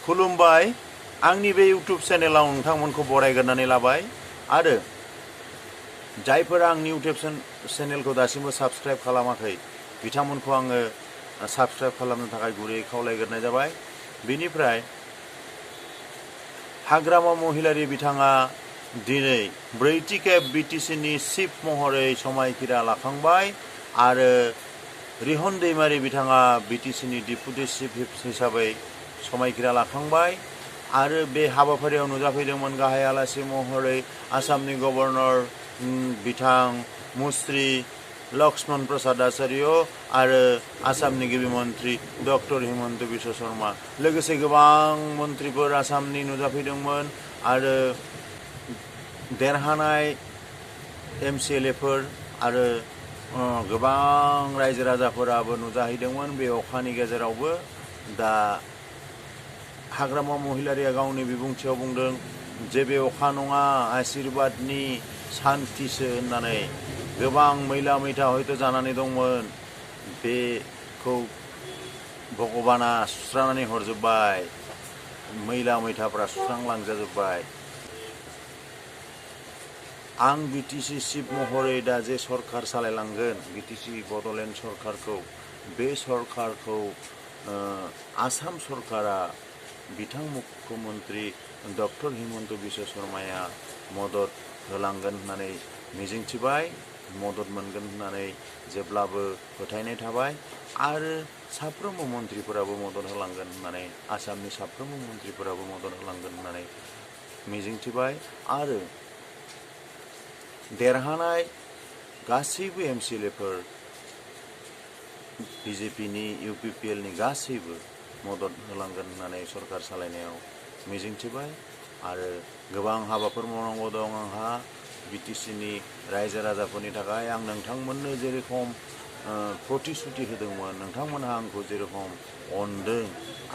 खुलुमबाय आंनि बे इउट्युब चेनेलाव नोंथांमोनखौ बरायग्रोनानै लाबाय आरो जायफोरा आंनि इउट्युब चेनेलखौ दासिमबो साबस्क्राइब खालामाखै बिथांमोनखौ आङो साबस्क्राइब खालामनो थाखाय गुरैयै खावलायग्रोनाय जाबाय। बेनिफ्राय हाग्रामा महिलारी बिथाङा दिनै ब्रैथि खेब BTCनि चिफ महरै समायखिरा लाखांबाय आरो रिहन दैमारी बिथाङा BTCनि डिपुटि चिफ हिसाबै समायखिरा लाखांबाय आरो बे हाबाफारियाव नुजाफैदोंमोन गाहाय आलासि महरै आसामनि गभर्नर बिथां मुस्रि लक्ष्मण प्रसाद आचार्य आरो आसामनि गिबि मन्त्रि डक्टर हिमन्त बिश्व शर्मा लोगोसे गोबां मन्त्रिफोर आसामनि नुजाफैदोंमोन आरो देरहानाय MCLAफोर आरो गोबां रायजो राजाफोराबो नुजाहैदोंमोन बे अखानि गेजेरावबो। दा हाग्रामा महिलारिया गावनि बिबुंथियाव बुंदों जे बे अखा नङा आशीर्बादनि सान्थिसो होननानै गोबां मैला मैथा हयथ' जानानै दंमोन बेखौ भगबाना सुस्रानानै हरजोब्बाय, मैला मैथाफ्रा सुस्रांलांजाजोब्बाय। आं BTC चिफ महरै दा जे सरकार सालायलांगोन BTC बड'लेण्ड सरकारखौ बे सरकारखौ आसाम सरकारा बिथां मुख्यमन्त्रि डक्टर हिमन्त बिश्व शर्माया मदद होलांगोन होननानै मिजिंथिबाय, मदद मोनगोन होननानै जेब्लाबो फोथायनाय थाबाय आरो साफ्रोमबो मन्त्रिफोराबो मदद होलांगोन होननानै आसामनि साफ्रोमबो मन्त्रिफोराबो मदद होलांगोन होननानै मिजिंथिबाय आरो देरहानाय गासैबो MCLAफोर BJPनि UPPLनि गासैबो मदद होलांगोन होननानै सरकार सालायनायाव मिजिंथिबाय आरो गोबां हाबाफोर मावनांगौ दं आंहा BTCनि रायजो राजाफोरनि थाखाय। आं नोंथांमोननो जेरेखम प्रतिश्रुति होदोंमोन, नोंथांमोनहा आंखौ जेरेखम अनदों,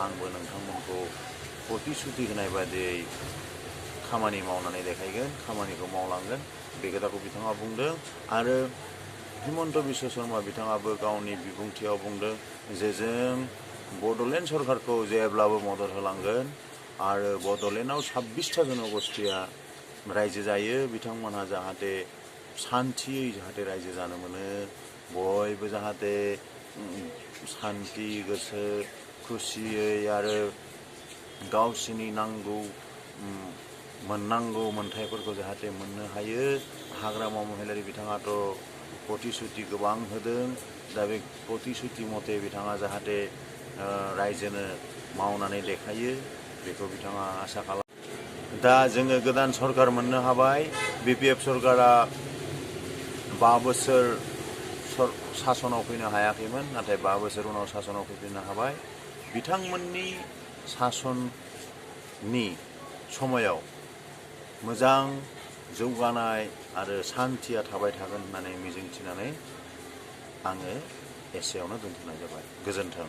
आंबो नोंथांमोनखौ प्रतिश्रुति होनाय बादियै खामानि मावनानै देखायगोन, खामानिखौ मावलांगोन बे खोथाखौ बिथाङा बुंदों आरो हिमन्त बिश्व शर्मा बिथाङाबो गावनि बिबुंथियाव बुंदों जे जों बड'लेण्ड सरकारखौ जेब्लाबो मदद होलांगोन आरो बड'लेण्डआव 26टा जनगोष्ठीया रायजो जायो, बिथांमोनहा जाहाथे सान्थियै जाहाथे रायजो जानो मोनो, बयबो जाहाथे सान्थि गोसो खुसियै आरो गावसिनि नांगौ मोननांगौ मोन्थाइफोरखौ जाहाथे मोननो हायो। हाग्रामा महिलारी बिथाङाथ' प्रतिश्रुति गोबां होदों, दा बे प्रतिश्रुति मथे बिथाङा जाहाथे रायजोनो मावनानै देखायो बेखौ बिथाङा आसा खालामो। दा जोङो गोदान सरकार मोननो हाबाय, BPF सरकारा 5 बोसोर सासनाव फैनो हायाखैमोन, नाथाय 5 बोसोर उनाव सासनाव फैफिननो हाबाय। बिथांमोननि सासननि समायाव मोजां जौगानाय आरो सान्थिया थाबाय थागोन होननानै मिजिंथिनानै आङो एसेयावनो दोनथ'नाय जाबाय। गोजोन्थों।